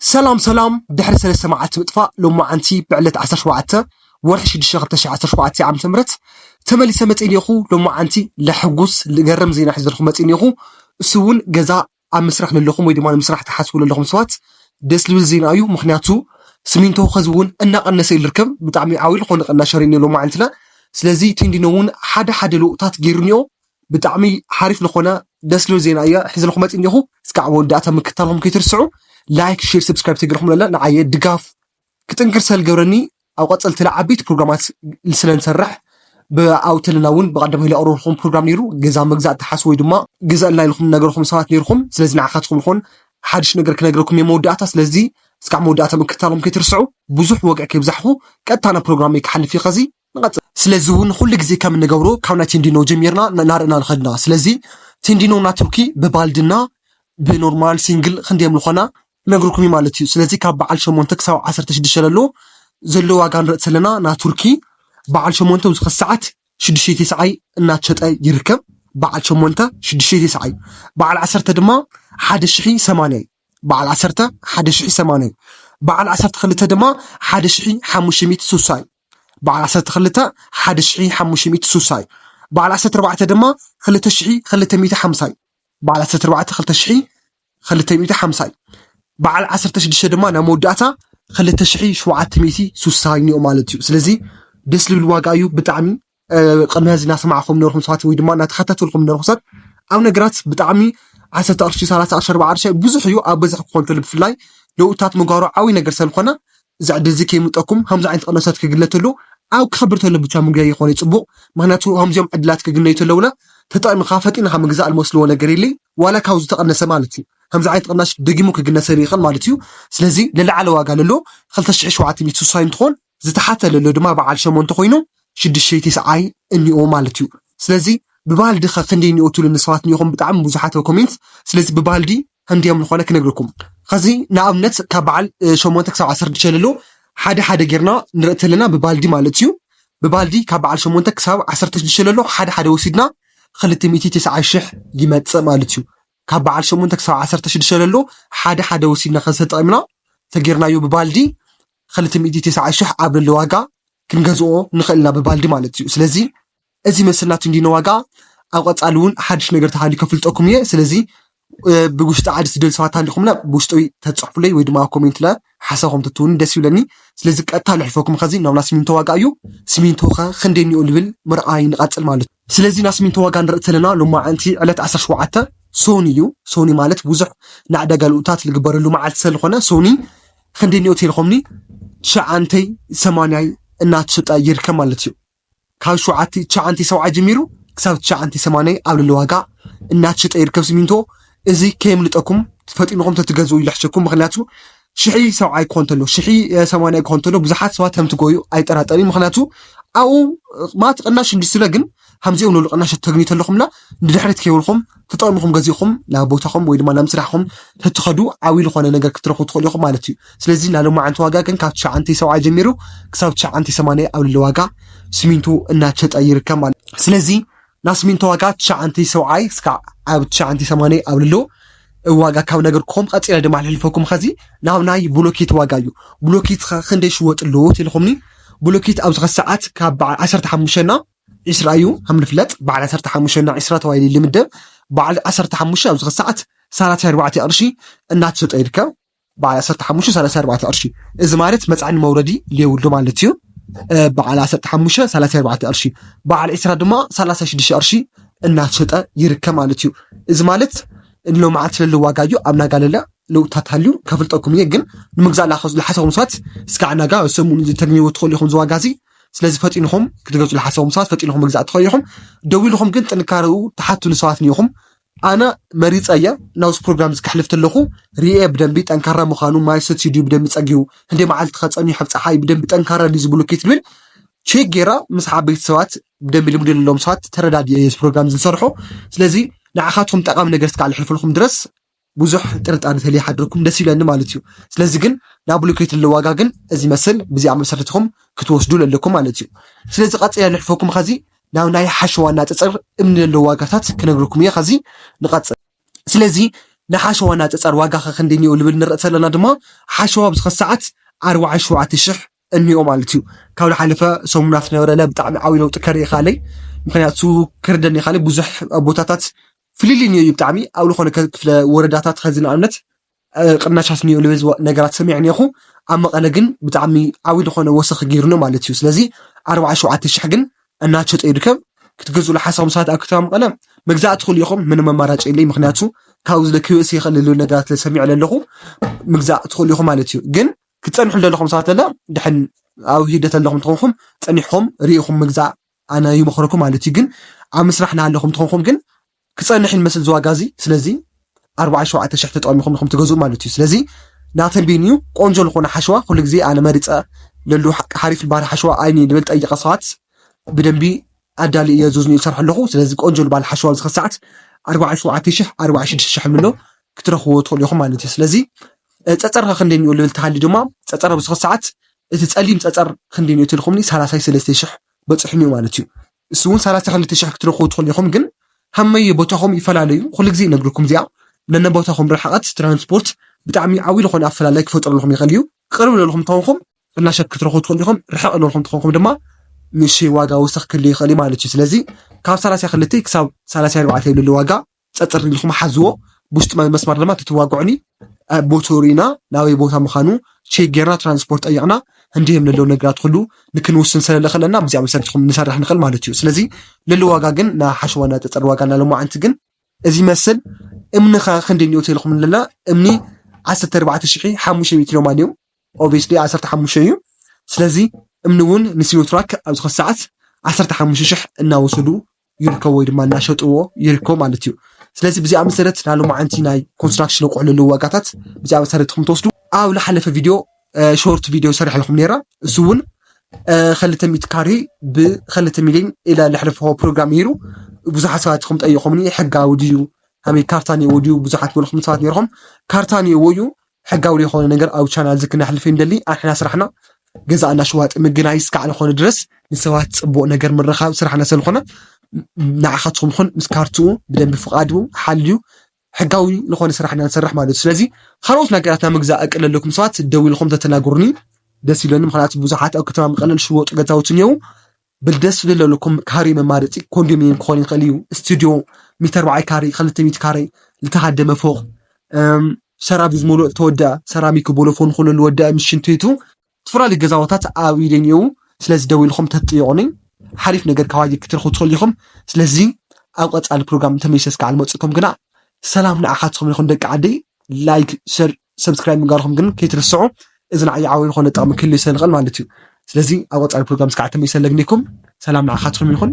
ሰላም ሰላም፣ ድሕሪ ሰለስተ መዓልቲ ምጥፋእ ሎማዓንቲ ብዕለት ዓሰርተ ሸውዓተ ወርሒ ሽዱሽተ ክልተ ሺሕ ዓሰርተ ሸውዓተ ዓመተ ምህረት ተመሊሰ መፅእ እኒኦኹ። ሎማዓንቲ ለሕጉስ ልገርም ዜና ሒዘልኩም መፅእ እኒኦኹ። እሱ እውን ገዛ ኣብ ምስራሕ ለለኹም ወይ ድማ ንምስራሕ ትሓስቡ ለለኹም ሰባት ደስ ልብል ዜና እዩ። ምክንያቱ ስሚንቶ ከዚ እውን እናቐነሰ እዩ ልርከብ። ብጣዕሚ ዓብዪ ዝኾነ ቅናሽ ርኢና ሎማዓንትና። ስለዚ ቴንዲኖ እውን ሓደ ሓደ ለውጥታት ገይሩ እኒኦ። ብጣዕሚ ሓሪፍ ዝኾነ ደስ ልብል ዜና እየ ሒዘልኩም መፅእ እኒኦኹ። እስካዕ መወዳእታ ምክታልኩም ከይትርስዑ። ላይክ፣ ሼር፣ ሰብስክራይብ ተገርኩም ለለ ንዓየ ድጋፍ ክጥንክር ሰልገብረኒ። ኣብ ቀፀልቲ ለዓበይቲ ፕሮግራማት ስለንሰርሕ ብኣውተልና እውን ብቀደም ሄለ ኣቅርበልኩም ፕሮግራም ነይሩ። ገዛ መግዛእ ትሓስቡ ወይ ድማ ግዘእልና ኢልኩም ነገርኩም ሰባት ነይርኩም። ስለዚ ንዓኻትኩም ይኹን ሓድሽ ነገር ክነግረኩም እየ መወዳእታ። ስለዚ እስካዕ መወዳእታ ምክታልኩም ከይትርስዑ። ብዙሕ ወግዕ ከይብዛሕኩ ቀጥታ ናብ ፕሮግራም ክሓልፍ እዩ። ከዚ ንቐፅል። ስለዚ እውን ኩሉ ግዜ ከም እንገብሮ ካብ ናይ ቴንዲኖ ጀሚርና ና- ናርእና ንኸድና። ስለዚ ቴንዲኖ እና ቱርኪ ብባልድና ብኖርማል ሲንግል ክንደዮም ዝኾና ክነግርኩም እዩ ማለት እዩ። ስለዚ ካብ በዓል ሸሞንተ ክሳብ ዓሰርተ ሽዱሽተ ለሎ ዘሎ ዋጋ ንርኢ ዘለና ና ቱርኪ በዓል ሸሞንተ ኣብዚ ኸዚ ሰዓት ሽዱሽተ ሺሕ ተስዓይ እናተሸጠ ይርከብ። በዓል ሸሞንተ ሽዱሽተ ሺሕ ተስዓይ፣ በዓል ዓሰርተ ድማ ሓደ ሺሕ ሰማንያ እዩ። በዓል ዓሰርተ ሓደ ሺሕ ሰማንያ እዩ። በዓል ዓሰርተ ክልተ ድማ ሓደ ሺሕ ሓሙሽተ ሚእቲ ስሳ እዩ። በዓል ዓሰርተ ክልተ ሓደ ሺሕ ሓሙሽተ ሚእቲ ስሳ እዩ። በዓል ዓሰርተ ኣርባዕተ ድማ ክልተ ሺሕ ክልተ ሚእቲ ሓምሳ እዩ። በዓል ዓሰርተ ኣርባዕተ ክልተ ሺሕ ክልተ ሚእቲ ሓምሳ እዩ። በዓል ዓሰርተ ሽዱሽተ ድማ ናብ መወዳእታ ክልተ ሺሕ ሸውዓተ ሚእቲ ስሳ እዩ ማለት እዩ። ስለዚ ደስ ልብል ዋጋ እዩ ብጣዕሚ። እ፣ ቅድሚ ሕዚ እናሰማዕኹም ነበርኩም ሰባት ወይ ድማ እናተኸታተልኩም ነበርኩም ሰባት ኣብ ነገራት ብጣዕሚ ዓሰርተ ቅርሺ፣ ሰላሳ ቅርሺ፣ ኣርባዓ ቅርሺ ብዙሕ እዩ። ኣብ በዝሒ ክኾን ተሎ ብፍላይ ለውጥታት ምግባሩ ዓብዪ ነገር ስለዝኾነ እዚ ዕድል እዚ ከይምጠኩም ከምዚ ዓይነት ቅነሳት ክግለ ተሎ ኣብ ክኸብር ተሎ ብቻ ምግናይ ይኾነ እዩ ፅቡቕ። ምክንያቱ ከምዚኦም ዕድላት ክግነዩ ተለውና ተጠቂምካ ፈጢንካ ምግዛእ ልመስልዎ ነገር የለይ ዋላ ካብ ዝተቐነሰ ማለት እዩ። ከምዚ ዓይነት ቅናሽ ደጊሙ ክግነሰል ይኽእል ማለት እዩ። ስለዚ ለለዓለ ዋጋ ለሎ ክልተ ሽሕ ሸውዓተ ሚእቲ ስሳ እንትኾን ዝተሓተ ለሎ ድማ በዓል ሸሞንተ ኮይኑ ሽዱሽተ ሺሕ ተስዓይ እኒኦ ማለት እዩ። ስለዚ ብባልዲ ኸ ክንደይ እኒኦ ትብሉ ንሰባት እኒኦኹም ብጣዕሚ ብዙሓት ኣብ ኮሜንት። ስለዚ ብባልዲ ክንደዮም ዝኾነ ክነግርኩም። ኸዚ ንኣብነት ካብ በዓል እ፣ ሸሞንተ ክሳብ ዓሰርተ ሽዱሽተ ለሎ ሓደ ሓደ ጌርና ንርኢ ተለና ብባልዲ ማለት እዩ። ብባልዲ ካብ በዓል ሸሞንተ ክሳብ ዓሰርተ ሽዱሽተ ለሎ ሓደ ሓደ ወሲድና ክልተ ሚእቲ ተስዓይ ሽሕ ይመጽእ ማለት እዩ። ካብ በዓል ሸሞንተ ክሳብ ዓሰርተ ሽዱሽተ ለሎ ሓደ ሓደ ወሲድና ከተጠቂምና ተጌርናዮ ብባልዲ ክልተ ሚእቲ ተስዓይ ሽሕ ኣብ ለሎ ዋጋ ክንገዝኦ ንኽእል ኢና ብባልዲ ማለት እዩ። ስለዚ እዚ መስልና ቴንዲኖ ዋጋ ኣብ ቀጻሊ እውን ሓድሽ ነገር ተሃልዩ ከፍልጠኩም እየ። ስለዚ እ፣ ብውሽጢ ዓዲ ትደልዩ ሰባት ሃሊኹምና ብውሽጢ ተጽሕፉለይ ወይ ድማ ኣብ ኮሜንት ለ ሓሳብኩም ትትውኒ ደስ ይብለኒ። ስለዚ ቀጥታ ልሕልፈኩም ኸዚ ናብና ሲሚንቶ ዋጋ እዩ። ሲሚንቶ ኸ ክንደይ እኒኦ ልብል ምርኣይ ንቐጽል ማለት እዩ። ስለዚ ናብ ሲሚንቶ ዋጋ ንርኢ ተለና ሎማዓንቲ ዕለት ዓሰርተ ሸውዓተ ሶኒ እዩ። ሶኒ ማለት ብዙሕ ንዕዳጋ ልኡታት ዝግበረሉ መዓልቲ ስለዝኾነ ሶኒ ክንደይ እኒኦ ተልኹምኒ ትሽዓንተይ ሰማንያይ እናተሸጠ ይርከብ ማለት እዩ። ካብ ሸውዓተ ትሽዓንተይ ሰብዓይ ጀሚሩ ክሳብ ትሽዓንተይ ሰማንያይ ኣብ ልዕሊ ዋጋ እናተሸጠ ይርከብ ሲሚንቶ። እዚ ከየምልጠኩም ፈጢንኹም ተትገዝኡ ይልሕሸኩም። ምክንያቱ ሽሒ ሰብዓይ ክኾን ተሎ ሽሒ ሰማንያይ ክኾን ተሎ ብዙሓት ሰባት ከም ትጎዩ ኣይጠራጠርን። ምክንያቱ ኣብኡ ማለት ቅናሽ እንዲ ስለ ግን ከምዚኦም ንብሉ ቅናሽ ተግኒ ተለኹምና ንድሕሪት ከይብልኩም ተጠቕሚኹም ገዚእኹም ናብ ቦታኹም ወይ ድማ ናብ ስራሕኹም ተትኸዱ ዓብዪ ዝኾነ ነገር ክትረኽቡ ትኽእሉ ኢኹም ማለት እዩ። ስለዚ ናይ ሎማዓንቲ ዋጋ ግን ካብ ትሽዓንተይ ሰብዓይ ጀሚሩ ክሳብ ትሽዓንተይ ሰማንያይ ኣብ ልዕሊ ዋጋ ሲሚንቶ እናተሸጠ ይርከብ ማለት እዩ። ስለዚ ናይ ሲሚንቶ ዋጋ ትሽዓንተይ ሰብዓይ እስካዕ ኣብ ትሽዓንተይ ሰማንያይ ኣብ ልዕሊ ዋጋ ካብ ነገርኩም ቀፂለ ድማ ልሕልፈኩም ኸዚ ናብ ናይ ብሎኬት ዋጋ እዩ። ብሎኬት ኸ ክንደይ ሽወጥ ኣለዎ ኢልኹምኒ? ብሎኬት ኣብዚ ኸዚ ሰዓት ካብ በዓል ዓሰርተ ሓሙሽተ እና ዒስራ እዩ ከም ንፍለጥ በዓል ዓሰርተ ሓሙሽተ እና ዒስራ ተባሂሉ ይምደብ። በዓል ዓሰርተ ሓሙሽተ ኣብዚ ኸዚ ሰዓት ሰላሳ ኣርባዕተ ቅርሺ እናተሸጠ ይርከብ። በዓል ዓሰርተ ሓሙሽተ ሰላሳ ኣርባዕተ ቅርሺ፣ እዚ ማለት መፅዓኒ መውረዲ የብሉ ማለት እዩ። እ፣ በዓል ዓሰርተ ሓሙሽተ ሰላሳ ኣርባዕተ ቅርሺ፣ በዓል ዒስራ ድማ ሰላሳ ሽዱሽተ ቅርሺ እናተሸጠ ይርከብ ማለት እዩ። እዚ ማለት ሎማዓንቲ ለለ ዋጋ እዩ ኣብ ናጋ ለለ ለውጥታት ሃልዩ ከፍልጠኩም እየ። ግን ንምግዛእ ላኸ- ዝሓሰኹም ሰባት እስካዕ ናጋ ሰሙን እዚ ተግንይዎ ትኽእሉ ኢኹም እዚ ዋጋ እዚ። ስለዚ ፈጢንኹም ክትገዝኡ ዝሓሰኹም ሰባት ፈጢንኹም ምግዛእ ትኽእሉ ኢኹም። ደዊልኹም ግን ጥንካረኡ ትሓቱ ንሰባት እኒኹም። ኣነ መሪፀ እየ ናብዚ ፕሮግራም እዚ ከሕልፍ ተለኹ ሪኤ ብደንቢ ጠንካራ ምዃኑ ማይ ሰትዩ ድዩ ብደንቢ ፀጊቡ ህንደይ መዓልቲ ከፀኒሑ ኣብ ፀሓይ ብደንቢ ጠንካራ ድዩ እዚ ብሎኬት ዝብል ቼክ ጌራ ምስ ዓበይቲ ሰባት ብደንቢ ልምዲ ዘለዎም ሰባት ተረዳድየ እየ እዚ ፕሮግራም እዚ ዝሰርሖ። ስለዚ ንዓኻትኩም ጠቃሚ ነገር እስካዕ ልሕልፈልኩም ድረስ ብዙሕ ጥርጣረ ተለይሓድረኩም ደስ ይብለኒ ማለት እዩ። ስለዚ ግን ናብ ብሎኬት ለለ ዋጋ ግን እዚ መስል ብዚኣ መሰረት ኢኹም ክትወስዱ ለለኩም ማለት እዩ። ስለዚ ቀፂለ ልሕልፈኩም ኸዚ ናብ ናይ ሓሸዋ እናፀፀር እምኒ ለለ ዋጋታት ክነግረኩም እየ። ኸዚ ንቐፅል። ስለዚ ንሓሸዋ እና ፀፀር ዋጋ ከ ክንደይ እኒኦ ልብል ንርኢ ዘለና ድማ ሓሸዋ ኣብዚ ኸዚ ሰዓት ኣርባዓ ሸውዓተ ሽሕ እኒኦ ማለት እዩ። ካብ ዝሓለፈ ሰሙናት ዝነበረ ብጣዕሚ ዓብዪ ለውጢ ከርኢ ይኽኣለይ። ምክንያቱ ክርደኒ ይኽኣለይ ብዙሕ ቦታታት ፍልልይ እኒኦ እዩ ብጣዕሚ ኣብ ዝኾነ ክፍለ ወረዳታት ኸዚ ንኣብነት ቅናሻት እኒኦ ልብል ነገራት ሰሚዐ እኒኦኹ። ኣብ መቐለ ግን ብጣዕሚ ዓብዪ ዝኾነ ወሰኽ ገይሩኒ ማለት እዩ። ስለዚ ኣርባዓ ሸውዓተ ሽሕ ግን እናተሸጠ ይርከብ። ክትገዝኡ ሓሳብ ምሳት ኣብ ከተማ መቐለ ምግዛእ ትኽእሉ ኢኹም። ምንም ኣማራጭ የለይ። ምክንያቱ ካብ ዝለ ክብእስ ይኽእል ልብል ነገራት ስለ ሰሚዐ ኣለኹ። ምግዛእ ትኽእሉ ኢኹም ማለት እዩ። ግን ክትፀንሑ ዘለኹም ሰባት ኣለ ድሕን ኣብ ሂደት ኣለኹም ትኾንኩም ፀኒሕኹም ርኢኹም ምግዛእ ኣነ ይመኽረኩም ማለት እዩ። ግን ኣብ ምስራሕ ናሃለኹም ትኾንኩም ግን ክፀንሕ ይመስል ዝዋጋ እዚ። ስለዚ ኣርባዓ ሸውዓተ ሽሕ ተጠቐሚኹም ኢኹም ትገዝኡ ማለት እዩ። ስለዚ ናተን ቢን እዩ ቆንጆ ዝኾነ ሓሸዋ ኩሉ ግዜ ኣነ መሪፀ ለሉ ሓሪፍ ልባህሪ ሓሸዋ ኣይኒ ልብል ጠይቐ ሰባት ብደንቢ ኣዳሊ እየ ዙዝኒ ይሰርሕ ኣለኹ። ስለዚ ቆንጆ ልባል ሓሸዋ ኣብዚ ኸዚ ሰዓት ኣርባዓ ሸውዓተ ሽሕ ኣርባዓ ሽዱሽተ ሽሕ ኣሎ ክትረኽብዎ ትኽእሉ ኢኹም ማለት እዩ። ስለዚ ፀፀር ኸ ክንደይ እኒኦ ልብል ተሃሊ ድማ ፀፀር ኣብዚ ኸዚ ሰዓት እቲ ፀሊም ፀፀር ክንደይ እኒኦ ትልኹምኒ ሰላሳ ሰለስተ ሽሕ በፂሑኒ ማለት እዩ። እሱ እውን ሰላሳ ክልተ ሽሕ ክትረኽቡ ትኽእሉ ኢኹም። ግን ሃመየ ቦታኹም ይፈላለዩ። ኩሉ ግዜ ይነግርኩም እዚኣ ነነ ቦታኹም ርሕቐት ትራንስፖርት ብጣዕሚ ዓብዪ ዝኾነ ኣፈላላይ ክፈጥረልኩም ይኽእል እዩ። ቅርብ ዘለኹም ተኾንኩም ቅናሸት ክትረኽቡ ትኽእሉ ኢኹም። ርሕቕ ዘለኹም ተኾንኩም ድማ ንእሽተይ ዋጋ ወሰኽ ክህሉ ይኽእል እዩ ማለት እዩ። ስለዚ ካብ ሰላሳ ክልተ ክሳብ ሰላሳ ኣርባዕተ ይብልሉ ዋጋ ፀፅር ኢልኩም ሓዝዎ። ብውሽጢ መስመር ድማ ተትዋግዑኒ ቦትኡ ርኢና ናበይ ቦታ ምዃኑ ቼክ ጌርና ትራንስፖርት ጠይቕና እንዲህም ለለው ነገራት ኩሉ ንክንውስን ስለለኸለና ብዚኣ መሰረት ኹም ንሰርሕ ንኽእል ማለት እዩ። ስለዚ ለሉ ዋጋ ግን ና ሓሸዋና ፀፀር ዋጋ ና ለማዓንቲ ግን እዚ መስል እምኒ ኸ ክንደይ እኒኦ ተልኹም ኣለና እምኒ ዓሰርተ ኣርባዕተ ሽሕ ሓሙሽተ ሚእቲ ሎማን እዩ። ኦብስሊ ዓሰርተ ሓሙሽተ እዩ። ስለዚ እምኒ እውን ንሲኖትራክ ኣብዚ ኸዚ ሰዓት ዓሰርተ ሓሙሽተ ሽሕ እናወሰዱ ይርከቡ ወይ ድማ እናሸጥዎ ይርከቡ ማለት እዩ። ስለዚ ብዚኣ መሰረት ናይ ሎማዓንቲ ናይ ኮንስትራክሽን ኣቑሑ ለለዉ ዋጋታት ብዚኣ መሰረት ኹም ትወስዱ ኣብ ዝሓለፈ ቪድዮ ሾርት ቪድዮ ሰሪሕ ለኹም ነይራ። እሱ እውን ኸልተ ሚእቲ ካሬ ብኸልተ ሚልዮን ኢለ ለሕለፍዎ ፕሮግራም ነይሩ። ብዙሓት ሰባት ኹም ጠይቖምኒ ሕጋዊ ድዩ ከመይ ካርታ ነይዎ ድዩ ብዙሓት በልኹም ሰባት ነይርኹም። ካርታ ነይዎ እዩ ሕጋዊ ዝኾነ ነገር ኣብ ቻናል እዚ ክነሕልፍ እንደሊ ኣንሕና ስራሕና ገዛእና ሽዋጥ ምግናይ እስካዕ ዝኾነ ድረስ ንሰባት ፅቡቅ ነገር ምርኻብ ስራሕና ስለኾነ ንዓኻትኩም ይኹን ምስ ካርትኡ ብደንቢ ፍቃዱ ሓልዩ ሕጋዊ ዝኾነ ስራሕና ንሰርሕ ማለት እዩ። ስለዚ ካልኦት ነገራት ናይ ምግዛእ እቅድ ኣለኩም ሰባት ደዊልኩም ተተናግሩኒ ደስ ይብለኒ። ምክንያቱ ብዙሓት ኣብ ከተማ መቐለ ዝሽወጡ ገዛውቲ እኒው ብልደስ ዝለለኩም ካሬ መማረፂ ኮንዶሚኒየም ክኾን ይኽእል እዩ። ስቱዲዮ ሚእቲ ኣርባዓ ካሬ ክልተ ሚእቲ ካሬ ዝተሃደመ ፎቕ ሰራቪ ዝመልኦ ዝተወደኣ ሰራሚክ ቦሎፎን ኩሉ ዝወደኣ ምስ ሽንት ቤቱ ዝተፈላለዩ ገዛውታት ኣብ ኢደ እኒአው። ስለዚ ደዊልኹም ተጥይቑኒ ሓሪፍ ነገር ካባየ ክትረኽቡ ትኽእሉ ኢኹም። ስለዚ ኣብ ቀፃሊ ፕሮግራም ተመሊሰ እስካዕ ልመፅእኩም ግና ሰላም ንዓኻትኩም ይኹን ደቂ ዓደይ። ላይክ ሸር ሰብስክራይብ ምግባርኩም ግን ከይትርስዑ። እዚ ንዓይ ዓብዪ ዝኾነ ጥቕሚ ክህልዮ ስለዝኽእል ማለት እዩ። ስለዚ ኣብ ቀፃሊ ፕሮግራም እስካዕ ተመሊሰ ለግኒኩም ሰላም ንዓኻትኩም ይኹን።